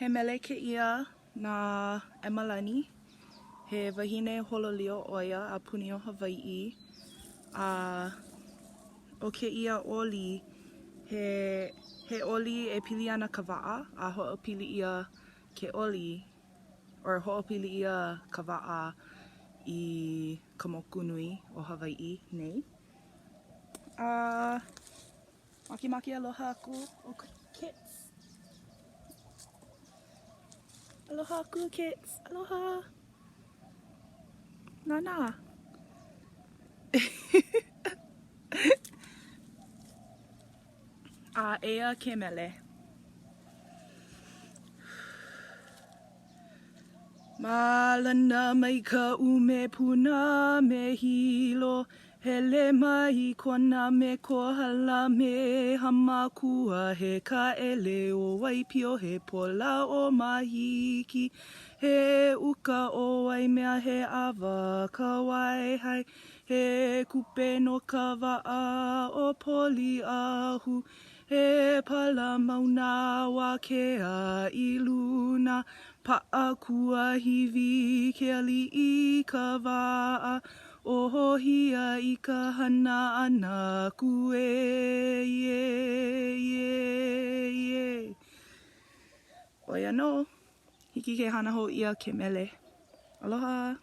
He mele kēia na ʻEmalani. He wahine holo lio ʻo ia a puni o Hawaiʻi. A ʻo kēia oli, he he oli e pili ana ka waʻa a hoʻopili ʻia ke oli or hoʻopili ʻia ka waʻa i ka moku nui o Hawaiʻi nei. A makemake aloha aku ʻo Kits. Aloha aku Kits. Aloha. Nānā. A eia ke mele. Mālana mai Kaʻū me Puna me Hilo, Hele mai Kona me Kohala me Hamakua, He Kaʻele ʻo Waipio, he Pola ʻo Mahiki, He uka ʻo Waimea, he awa Kawaihae, He kupe no ka waʻa ʻo Poliʻahu, He pala mauna Wākea i luna, Paʻa kuahiwi ke aliʻi ka waʻa, Ohohia i ka hana ʻana aku e, ie, ie, ie. ʻO ia nō, hiki ke hana hou ʻia ke mele. Aloha!